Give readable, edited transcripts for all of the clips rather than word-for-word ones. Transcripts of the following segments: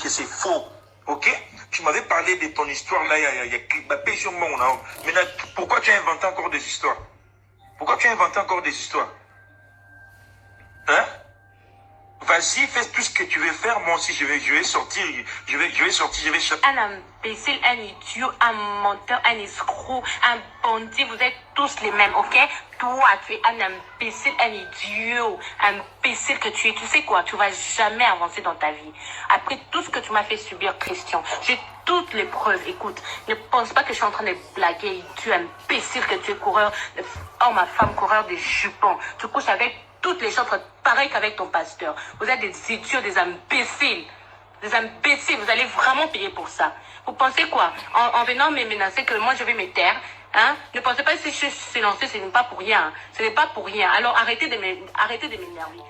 que c'est faux. Ok? Tu m'avais parlé de ton histoire là, il y a, y a, Maintenant, pourquoi tu as inventé encore des histoires? Pourquoi tu as inventé encore des histoires? Hein? Vas-y, fais tout ce que tu veux faire. Moi aussi, je vais sortir. Je vais sortir, je vais chercher. Un imbécile, un idiot, un menteur, un escroc, un bandit. Vous êtes tous les mêmes, ok? Toi, tu es un imbécile, un idiot, un imbécile que tu es. Tu sais quoi? Tu vas jamais avancer dans ta vie. Après tout ce que tu m'as fait subir, Christian, j'ai toutes les preuves. Écoute, ne pense pas que je suis en train de blaguer. Tu es imbécile que tu es coureur. Oh, ma femme, coureur des jupons. Tu couches avec toutes les chantres, pareil qu'avec ton pasteur. Vous êtes des idiots, des imbéciles. Des imbéciles, vous allez vraiment payer pour ça. Vous pensez quoi? En venant me menacer que moi je vais me taire, hein? Ne pensez pas que si je suis lancée, ce n'est pas pour rien. Ce n'est pas pour rien. Alors arrêtez de m'énerver.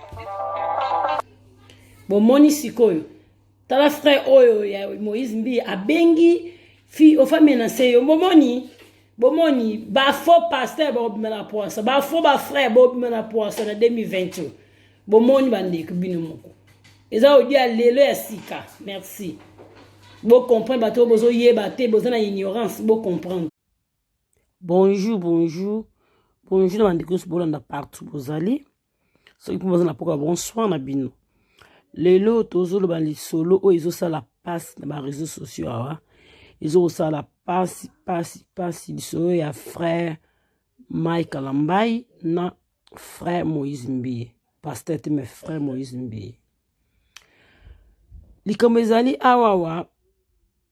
Bomoni sikoyo, tala frère oyo ya Moïse Mbiye abengi fille ofa menacer yo. Bomoni, bomoni ba faux pasteur bobima na poisa, ba faux ba frère bobima na poisa na 2021. Bomoni bandeko bino moko. Eza odia lelo ya sika. Merci. Bo comprendre bato bozo yeba te, boza na ignorance, bo comprendre. Bonjour, bonjour. Bonjour na bandeko nyonso bolanda partout bozali. Soki mpo boza na poka, bonsoir na bino. Lelo tozoloba lisolo oyo ezosala pasi na ba réseaux sociaux awa. Ezosala pasi, pasi, pasi, lisolo ya frère Mike Kalambayi na frère Moïse Mbiye. Pasteur te, mais frère Moïse Mbiye. Likambo ezali awawa,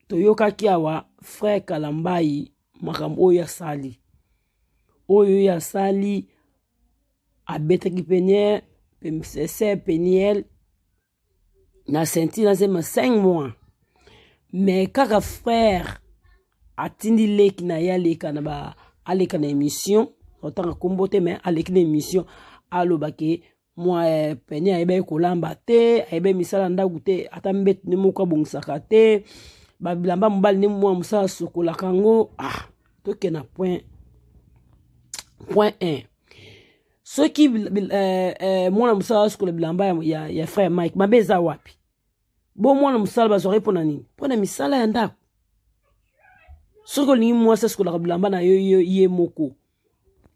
toyokaki awa frère Kalambayi makambo oyo asali. Oyo asali, abetaki Peniel, sœur Peniel na ceinture na zema 5 mois. Mais kaka frère atindi leki na ye aleka na ba aleka na émission, otanga kombo te, mais aleki na émission, alobaki mwa Peniel ayebaki kolamba te, ayebaki misala ndako te, ata mbeto nde moko abongisaka te, babilamba mobali nde mwa mosala asokolaka yango. Ah, tokende na point 1. Soki mwana mosala asokola bilamba ya frère Mike, mabe eza wapi? Bo mwana mosala bazwaki mpona nini? Mpona misala ya ndako. Soki olingi mwasi asokolaka bilamba na yo ye moko,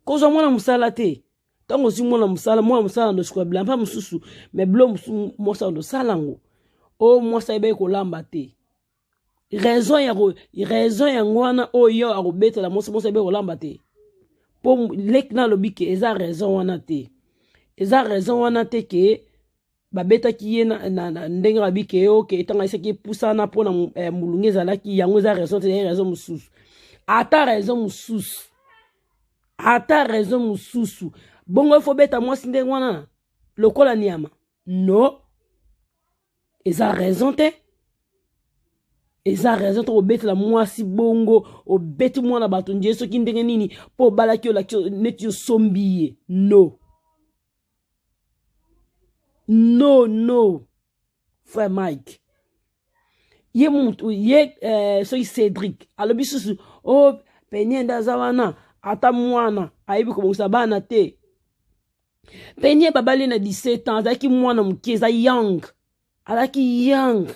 kozwa mwana mosala te. Ntango ozwi mwana mosala, mwana mosala ando sokola bilamba mosusu, mais bilo mosusu mwasi ando osala yango. Oyo mwasi ayebaki kolamba te, raison ya raison yango wana oyo akobetela mwasi, mwasi ayebaki kolamba te, mpo leki na alobi ke eza raison wana te, eza raison wana te ke babetaki ye na ndenge babi ke oke ntango ayesaki epusana mpona molunge ezalaki yango. Eza raison te, raison mosusu, ata raison mosusu, ata raison mosusu bongo efo beta mwasi ndenge wana lokola nyama? No, eza raison te, eza raison te kobetela mwasi bongo. Obeti mwana bato nje soki ndenge nini mpo obalaki, olaki neti osombi ye. No, no, no. Frère Mike ye mutu ye soki Cédric alobi susu o oh, Peniel nde aza wana, ata mwana ayebi kobongisa bana te. Peniel babali na 17 ans, azalaki mwana moke, eza young, azalaki young,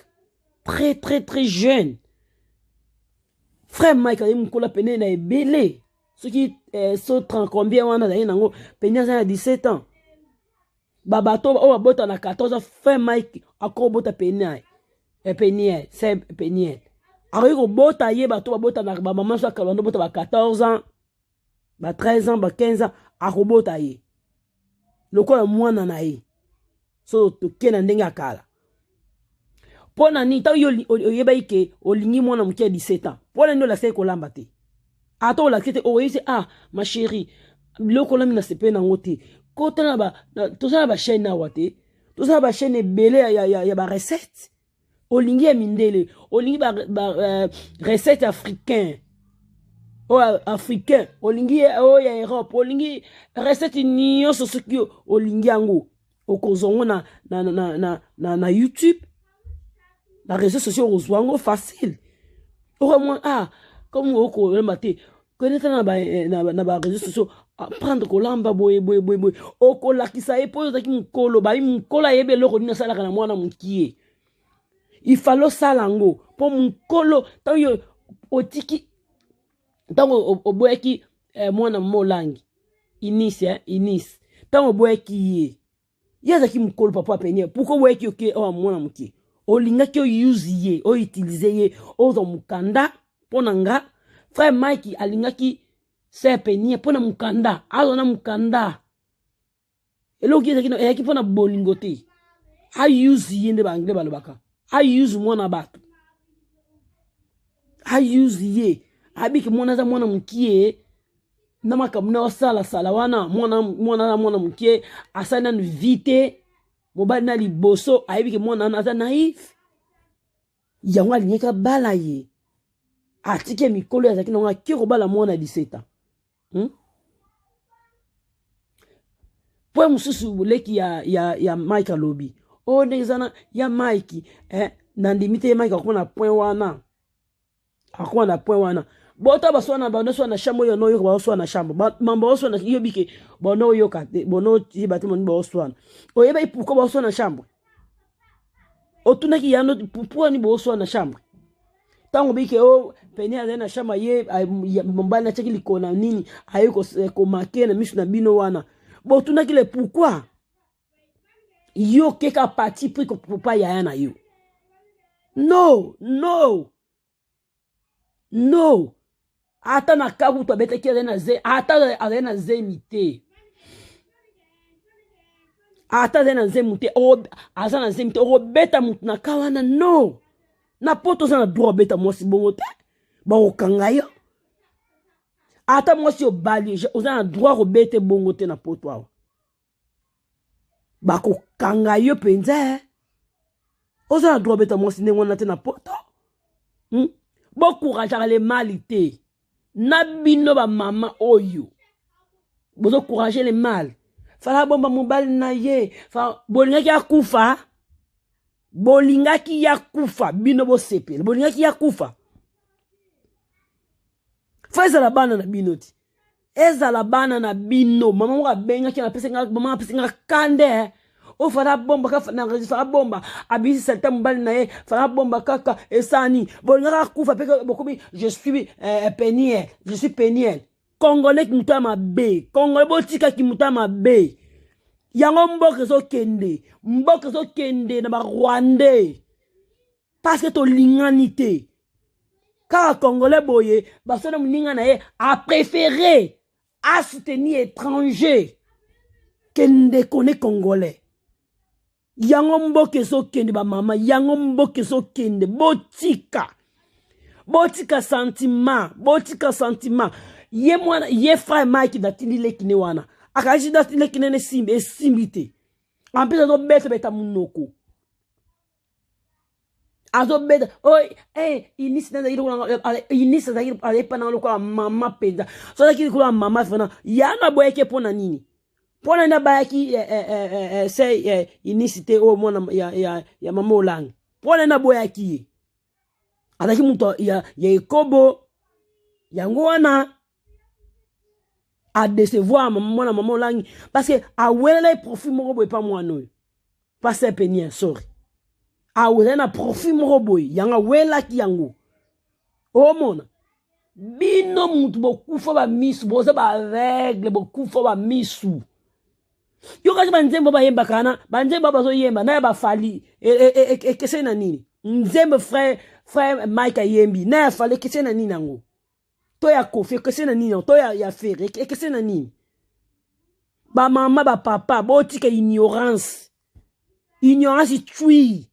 très très très jeune. Frère Mike azali mokolo pene na ebele, soki so 30 combien wana azali nango. Peniel aza na 17 ans. Babato oyo babota na 14 ans, frère Mike akobota Peniel, Peniel, c'est Peniel akoki kobota ye. Bato babota na bamama so akabando bota ba 14 ans, ba 13 ans, ba 15 ans, akobota ye lokola mwana na ye. So toke na ndenge ya kala, mpo na nini ntango yo oyebaki ke olingi mwana moke ya 17 ans, mpo na nini olakisaki kolamba te? Ata olakisi te, oyebi se: "Ah, ma chérie, biloko olami na sepe nango te." Kota na toza na bachaîne awa te, toza na bachaîne ebele ya barecette. Olingi ya mindele, olingi ba recette africain, oyo africain, olingi oyo ya Europe, olingi recette nyonso, soki olingi yango okozwa yango na YouTube, na réseaux sociaux, okozwa yango facile. Okomwa ah, comme okoyamba te, kende ta na ba réseaux sociaux, prendre kolamba boye boye boye boye, okolakisa ye. Mpo oyo ozalaki mokolo, bayi mokolo ayebi eloko nini asalaka na mwana mokie. Il fallait osala yango mpo mokolo ntango yo otiki, ntango oboyaki eh, mwana molangi Inis, eh, Inis, ntango oboyaki ye, ye azalaki mokolo papa penie, pourquoi oboyaki oke oyo mwana moke? Olingaki ouse ye, outilize ye, ozwa mokanda. Mpo na nga, frère Mike alingaki sœur Penie mpo na mokanda, azwa na mokanda. Eloko ezalaki eyaki mpo na bolingo te, ause ye nde baanglais balobaka, ause mwana bato, ause ye, abiki mwana aza mwana mokie na makambo na osalasala wana, mwana mwana na mwana mokie asali nanu vie te, mobali na liboso ayebi ke mwana wana aza naïf, yango alingaki abala ye, atiki ye mikolo azalaki nango, ake kobala mwana 17 ans. Po mosusu leki ya Mike alobi oyo oh, ndenge eza na ya Mike, eh, nandimi te ye Mike akoma na point wana, akoma na point wana. Bota baswana bano swana na chambre oyo noyoka baoswana na chambre mambo baoswana, yobi ke bono oyoka te, bono yeba te moni baoswana, oyebaki pourquoi baoswana na chambre, otunaki yano pourquoi ni baoswana na chambre. Ntango bike o pene azali na chambre ye mobali natiaki likolo na nini aye komake na miso na bino wana, botunaki le pourquoi. Yo keka parti pris kopa yaya na yo. No, no, no, ata na kabutu abetaki azali na zemi, ata azali na zemi te, ata azali na zemi te, aza na zemi te, okobeta motu na ka wana? No, na poto oza na droit obeta mwasi bongo te, bakokanga yo. Ata mwasi obali, oza na droit kobete bongo te na poto awa, bakokanga yo mpenza. Oza na droit obeta mwasi ndenge wana te na poto, Bocourageaka le mal te na bino bamama oyo bozocourage le mal. Fala bomba mobali na ye, bolingaki akufa, bolingaki ya kufa, bino bosepela, bolingaki ya kufa. Fa ezala bana na bino ti, ezala bana na bino. Mama moko abengaki, mama apesi nga kande oyo fala abomba kaka na registre, abomba abisi salta mobali na ye, fala abomba kaka esani, bolingaka akufa mpe bokomi je suis Peniel, je suis Peniel. Congolais moto ya mabe, congolais botikaki moto ya mabe, yango mboka ezokende, mboka ezokende na barwandais parce que tolingani te. Kaka congolais boye basona moninga na ye, apréféré asoutenir étranger ke ndeko ne congolais. Yango mboka ezokende, bamama, yango mboka ezokende. Botika, botika sentiment, botika sentiment. Ye mwana ye frère Mike natindi leki ne wana, akangisi natindi leki nene, esimbi, esimbi te. En plus azobetabeta monoko, azobeta oyo eh, Inisi azalaki lokola, Inisi azalaki epa nanga lokola mama mpenza. So azalaki lokola mama vraiment, yana aboyaki mpo na nini? Mpo na nini abayaki eh, eh, eh, eh, se eh, Inisi te, oyo mwana ya mama Olangi? Mpo na nini aboyaki ye? Azalaki moto ya ekobo, yango wana adecevoir mwana mama Olangi parce que awelela ye profit moko boye pa mwana oyo, pasteur Peniel, sorry, awelaki na profit moko boye, yango awelaki yango. Omona bino mutu bokufa bamisu, boza baaveugle, bokufa bamisu. Yo kasi banzembo bayembaka wana, banzembo bazoyemba na ya bafali ekeseni na nini? Nzembo frère Mike ayembi na ya Fali ekeseni na nini yango? To ya Kofi ekeseni na nini yango? To ya Ferre ekeseni na nini? Bamama, bapapa, botika ignorance, ignorance tui,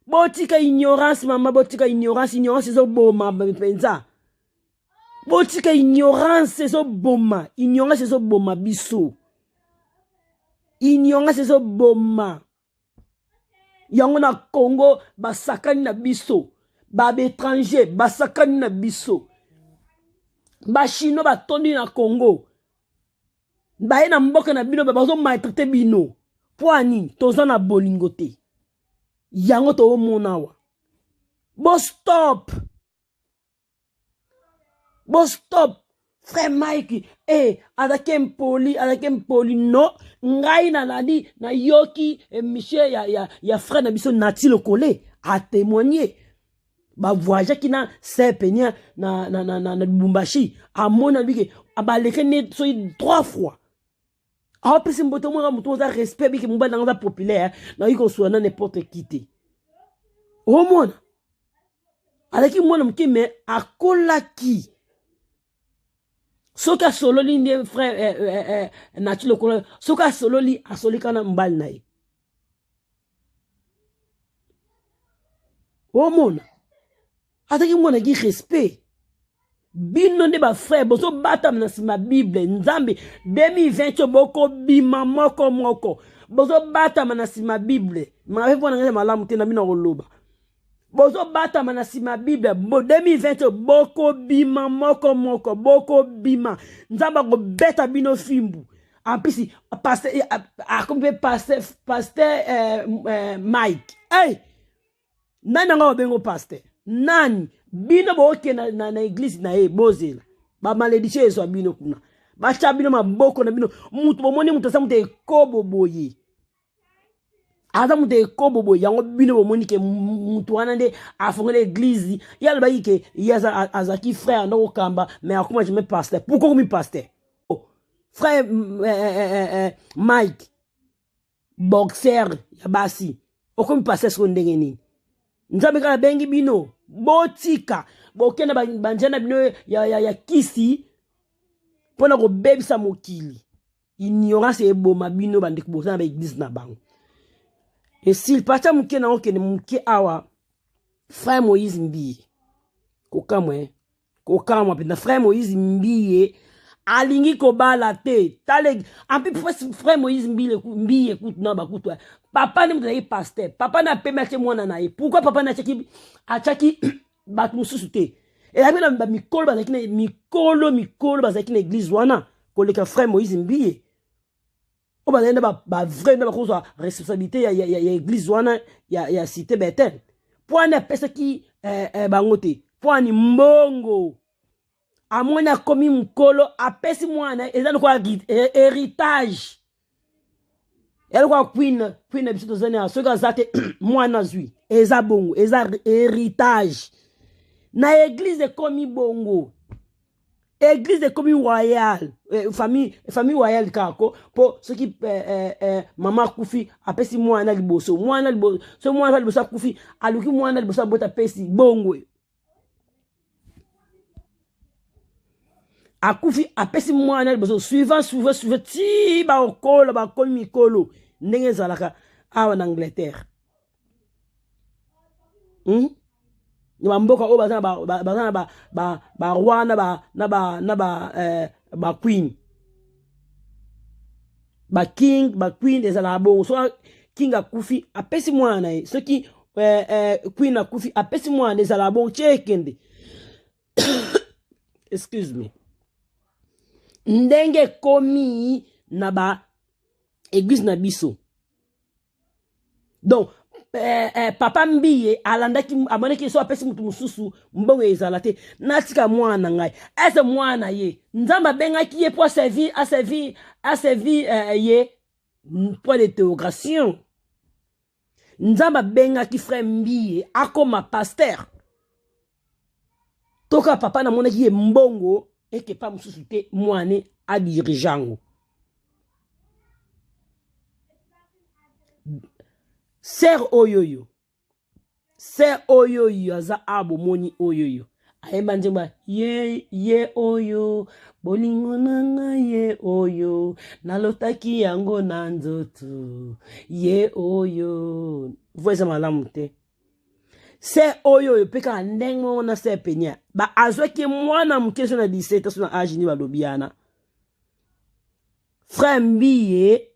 botika ignorance mama, botika ignorance, ignorance ezoboma mpenza, botika ignorance ezoboma, ignorance ezoboma biso, ignorance ezoboma yango na Congo. Basakani na biso, baétranger basakani na biso, bachinois batondi na Congo, baye na mboka na bino, bazomaltraite bino. Mpo anini? Toza na bolingo te, yango toomona awa. Bostop, bostop. Frère Mike eh, azalaki impoli, azalaki impoli. No, ngai nalandi, nayoki émission ya frère na biso Nati Lokole. Atémoigner. Bavoyageaki na Sœur Penia na Lubumbashi. Amoni alobi ke baleki ne soki trois fois. Aopesi mbote omwaka moto oza respect biki mobali nanga aza populaire, nayoki kosola na n'importe qui te. Omona azalaki mwana moke me akolaki. Soki asololi nde frère Nati Lokola, soki asololi asololi kaka na mobali na ye. Omona azalaki mwana ki respect. Bino nde bafrère bozobatama na nsima Bible. Nzambe 2020 bokobima moko moko, bozobatama na nsima Bible. Mabe mpo na ngai malamu te na bino koloba. Bozobatama na nsima Bible 2020 bokobima moko moko, bokobima. Nzambe akobeta bino fimbu. En plus pasteur akomi mpe pasteur Mike. Hey! Nani yango babengo pasteur? Nani? Bino bokende na église na ye, bozela. Ba malédiction ezwa bino kuna. Bacha bino maboko na bino. Mutu bomoni mutu aza mutu ekobo boye. Aza mutu ekobo boye. Yango bino bomoni ke mutu wana nde afongela église. Ye alobaki ke ye azaki frère ndoko kamba, mais akoma jamais pasteur. Pourquoi komi pasteur? Oh, frère Mike, boxer ya basi, okomi pasteur siko ndenge nini? Nzambe kaka abengi bino, botika bokenda banzela na bino ya kisi mpona kobebisa mokili. Ignorance eboma bino bandeko boza na ba église na bango. Esili parti moke na okende moke awa. Frère Moïse Mbiye kokamwa, kokamwa mpenza. Frère Moïse Mbiye alingi kobala te. Tale ampi frère Moïse Mbiye kutu na bakutu papa nde moto azalaki pasteur. Papa na apemi atie mwana na ye. Pourquoi papa na atiaki bato mosusu te? Ezalaki na bamikolo bazalaki na mikolo mikolo bazalaki na église wana koleka frère Moïse Mbiye. Oyo bazalaki na bavrai na bakozwa responsabilité ya église wana ya cité Bethel. Po wana apesaki bango te. Po ani mbongo. Amoni akomi mokolo apesi mwana, eza lokola héritage. Eza lokola queen na biso tozali na soki aza te mwana azwi. Eza bongo, eza héritage. Na église ekomi bongo. Église ekomi royale, famille royale kaka po soki mama akufi apesi mwana liboso, mwana liboso, soki mwana liboso akufi aluki mwana liboso abota apesi bongo. Akufi apesi mwana liboso, suivant suivant suivant ti bakola bakomi mikolo ndenge ezalaka awa na Angleterre. Na bamboka oyo baza na ba roi na ba queen, ba king, ba queen ezalaka bongo. Soki king akufi apesi mwana na ye, soki queen akufi apesi mwana, ezalaka bongo tie ekende. Excuse me. Ndenge ekomi na ba église na biso. Donc papa Mbiye alandaki, amonaki so apesi mutu mosusu mbongo ezala te, natika mwana na ngai. Ese mwana ye Nzambe abengaki ye po aservir ye? Point d'interrogation. Nzambe abengaki frère Mbiye akoma pasteur. Toka papa namonaki ye mbongo ekepa mosusu te, mwana adirige yango. Sœur oyoyo, sœur oyoyo aza a bomoni oyoyo ayemba nzembo ye ye oyo bolingo na ngai ye oyo nalotaki yango na nzoto ye oyo voix eza malamu te. Sœur oyo oyo mpe kaka ndenge moko na sœur Penia ba azwaki mwana moke so na 17 so na age ni balobi yana. Frère Mbiye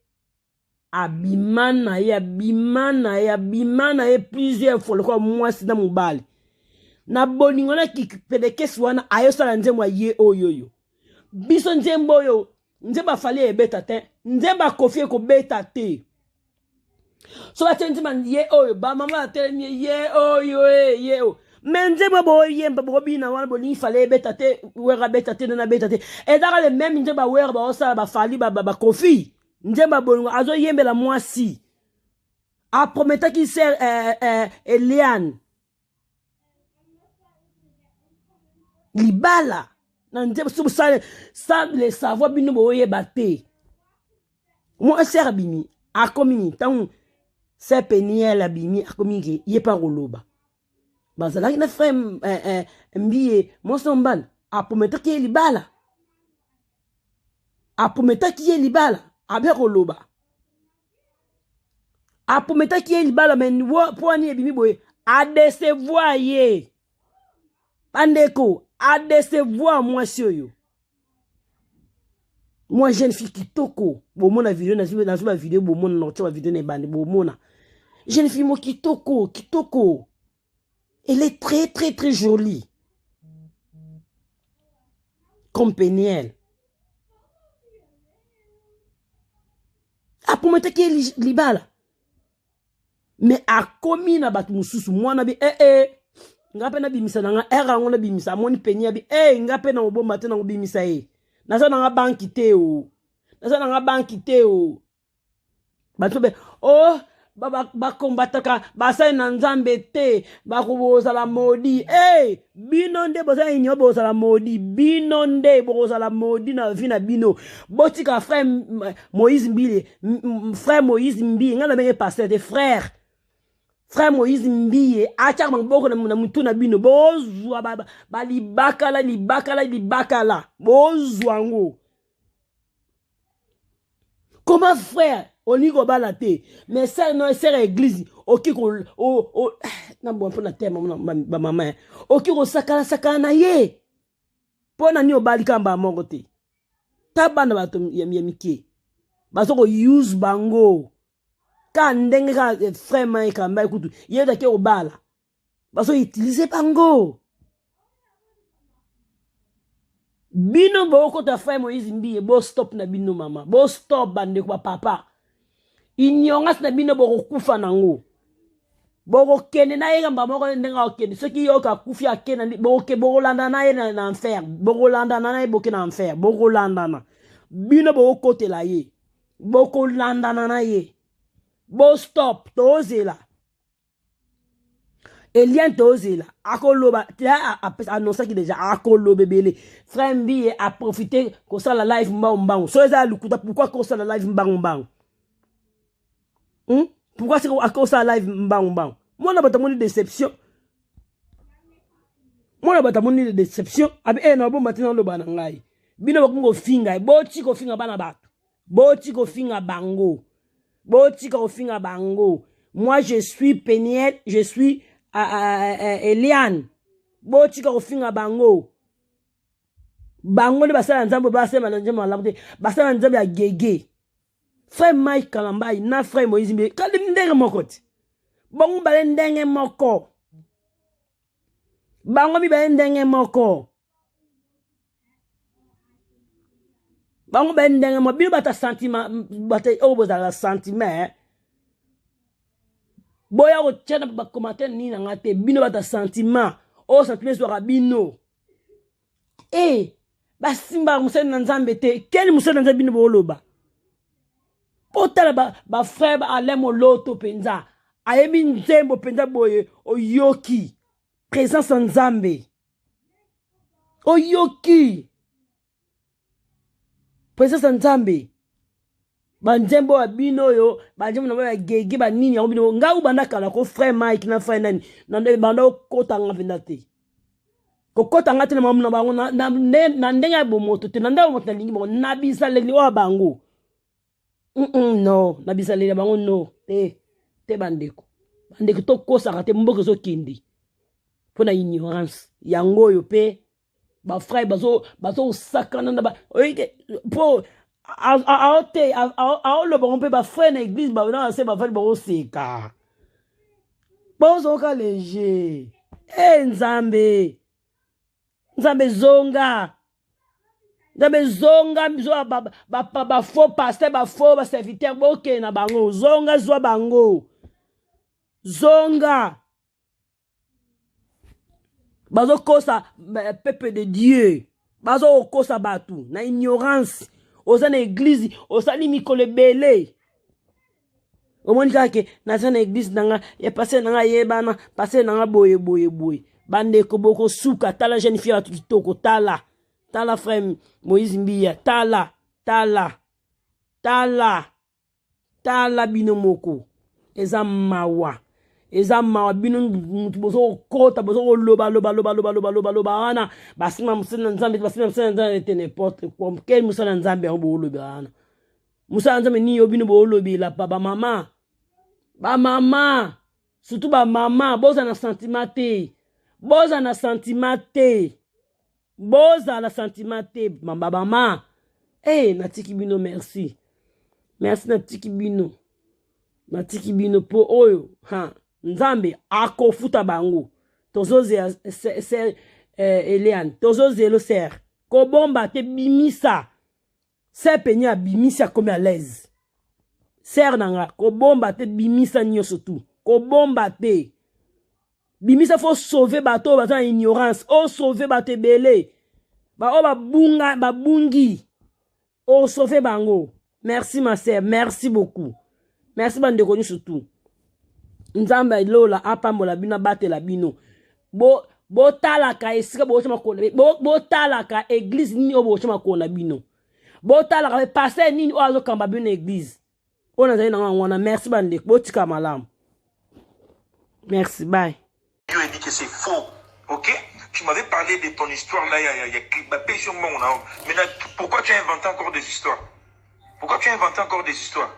abima na ye, abima na ye, abima na ye plusieurs fois lokola mwasi na mobali. Na bolingo na kipelekesi wana ayosala nzembo ya ye oyo oyo. Biso nzembo oyo, nzembo afali ebeta te, nzembo akofi ekobeta te. So batie nzembo ye oyo, ba mama batelemi ye oyo, ye oyo. Mais nzembo boyemba bobina wana bolingi fale ebeta te, wera beta te, nana beta te. Ezaka le même nzembo ya wera baosala ba fali ba kofi. Nzembo ya bolingo azoyembela mwasi. Aprometaki sœur eh, eh, Eliane libala na nzembo soki bosala sans le savoir bino boyeba te. Mwa sœur abimi akomi nini ntango sœur Peniel abimi akomi ke ye mpe akoloba bazalaki na frère eh, eh, Mbiye mwasi na mobali aprometaki ye libala aprometaki ye libala abe koloba aprometaki ye libala me mpo wani ebimi boye adecevoir ye bandeko adecevoir mwasi oyo mwa jeune fille kitoko bomona video nazwi ba video bomona na kotia ba video na ebandi bomona jeune fille mo kitoko kitoko elle est très très très jolie comme Peniel aprometaki ye libala me akomi na bato mosusu mwana bi ee eh, eh, nga mpe nabimisa na nga ere yango nabimisa amoni peni abi ee eh, nga mpe na kobomba te na kobimisa ye naza na nga banki te o naza na nga banki te o bato be o oh, bakombataka basali na nzambe te bakozala modi hey, eh, bino nde boza inyo bozala modi bino nde bokozala modi na vi na bino botika frère moïse mbile frère moïse mbiye ngai nabenge pasteur te frère frère moïse mbiye atiaka maboko na mutu na bino bozwa balibakala libakala libakala bozwa yango comment frère olingi kobala te mais sere no sere ya église oki ko na bwa mpo na teme bamama oki kosakana sakana na ye mpo na nini obali kaka mbala moko te ta bana bato ya mike baza kouse bango kaka ndenge kaka eh, frère mai kambai kutu ye ake kobala bazo utilize bango bino bokota frère moïse mbiye bostop na bino mama bostop bandeko bapapa ignorance na bino bokokufa nango bokokende na ye kamba moko ndenge akokende soki yoka akufi akende boke bokolandana na ye na enfer bokolandana na ye boke na enfer bokolandana bino bokokotela ye bokolandana na ye bostop tozela Eliane tozela akoloba annoncaki deja akoloba ebele frère Mbiye a profiter kosala live mbangu mbangu so eza lokuta pourquoi kosala live mbangu mbangu hmm? pourquoi siko akosala live mbangu mbangu mwana bato amoni déception mwana bato amoni déception abi eh na bomba tina loba na ngai bino bakomi kofinga boti kofinga bana bato Botika kofinga bango. Botika kofinga bango. Moi je suis Peniel, je suis uh, uh, uh, Eliane. Botika kofinga bango. Bango nde basala nzambe basema na nzambe malamu te. Basala nzambe ya gege. Frère Mike Kalambayi na frère Moïse Mbiye kali ndenge moko te. Bango bale ndenge moko. Bango mibale ndenge moko. Bango bale ndenge moko. Bino bata sentiment bata oyo bozalaka sentiment eh. Boya kotia na ba commentaire nini na nga te. Bino bata sentiment. Oyo sentiment ezwaka bino. Eh, basimbaka mosali na Nzambe te. Quel mosali na Nzambe bino boloba? Botala ba, ba frère ba Alain Moloto mpenza. Ayebi nzembo mpenza boye oyoki présence ya Nzambe. Oyoki présence ya Nzambe. Banzembo ya bino oyo banzembo na bango ya gege banini yango bino ngai banda kala ko frère Mike na frère nani na banda okota nga mpenza te kokota nga te na mamu na bango na ndenge ya bomoto te na ndenge ya bomoto nalingi bango na bizaleli oyo ya bango no na bizaleli ya bango no te te bandeko bandeko tokosaka te mboka ezokende mpo na ignorance yango oyo mpe bafrère bazosakana na mpo aote aoloba ngo mpe bafrère na église na se bafandi bakoseka bozoka léger e nzambe nzambe zonga nzambe zonga zwa bafaux pasteur bafaux baserviteur bokende na bango zonga zwa bango zonga bazokosa peuple de Dieu bazokosa bato na ignorance oza na église osali mikolo ebele. Omoni kaka ke naza na eglise na nga ya pasteur na nga ayebana, pasteur na nga boye boye boye. Bandeko bokosuka. Tala jeune fille ya bato kitoko, tala tala frère Moïse Mbiya, tala tala tala tala bino moko. Eza mawa, eza mawa. Bino mutu bozo kokota, bozo koloba loba loba loba loba loba loba wana, basima mosala na Nzambe, basima mosala na Nzambe te. N'importe quoi. Quel mosala na Nzambe yango boolobela wana? Mosala na Nzambe nini yo bino boolobela? Pa bamama, bamama, surtout bamama, boza na sentiment te, boza na sentiment te, bozala sentiment te, bamama. E natiki bino, merci, merci, natiki bino, natiki bino mpo oyo ha Nzambe akofuta bango. Tozozela sœur Eliane, tozozela sœur, kobomba te, bimisa. Sœur Peni abimisi, akomi à l'aise. Sœur na nga, kobomba te, bimisa nyonso tu, kobomba te, bimisa. Faut sauver bato oyo baza na ignorance, osauve bato ebele, baoyo babunga, babungi, osauve bango. Merci ma sœur, merci beaucoup, merci. Bandeko nyonso tu, Nzambe lola apambola bino, abatela bino. Bo botalaka esika bokotya makolo, botalaka église nini oyo bokotya makolo na bino, botalaka mpe pasteur nini oyo azokamba bino na église oyo nazali nango yango wana. Merci bandeko, botika malamu, merci, bye. Yo dit que c'est faux. Ok? Tu m'avais parlé de ton histoire là, il y a, il y a, Maintenant, pourquoi tu as inventé encore des histoires? Pourquoi tu as inventé encore des histoires?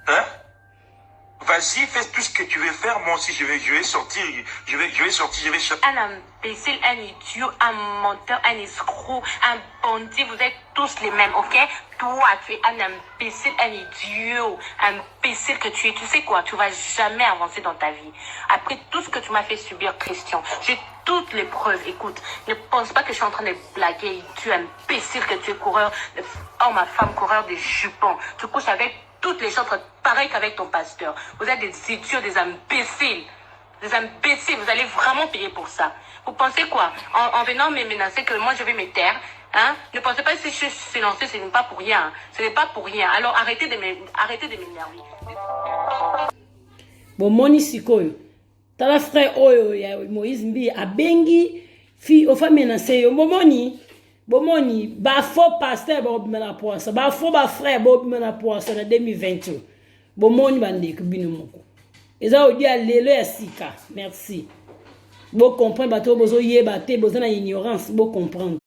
Hein? Vas-y, fais tout ce que tu veux faire. Moi aussi, je vais sortir. Je vais sortir, je vais sortir. Un imbécile, un idiot, un menteur, un escroc, un bandit. Vous êtes tous les mêmes, ok? Toi, tu es un imbécile, un idiot, un imbécile que tu es. Tu sais quoi? Tu vas jamais avancer dans ta vie. Après tout ce que tu m'as fait subir, Christian, j'ai toutes les preuves. Écoute, ne pense pas que je suis en train de blaguer. Tu es imbécile que tu es coureur. Oh, ma femme, coureur de jupons. Tu couches avec toutes les autres, pareil qu'avec ton pasteur. Vous êtes des idiots, des imbéciles. Des imbéciles, vous allez vraiment payer pour ça. Vous pensez quoi? En venant me menacer que moi je vais me taire, hein? Ne pensez pas que si je suis silencieuse, ce n'est pas pour rien. Ce n'est pas pour rien. Alors arrêtez de m'énerver. Bomoni sikoyo, tala frère oyo ya Moïse Mbi abengi fille ofami na se yo. Bomoni, bomoni bafaux pasteur bakobima na poisa, bafaux bafrère bobima na poisa na 2021. Bomoni bandeko, bino moko, eza odia lelo ya sika. Merci, bocomprendre. Bato oyo bozoyeba te, boza na ignorance, bocomprendre.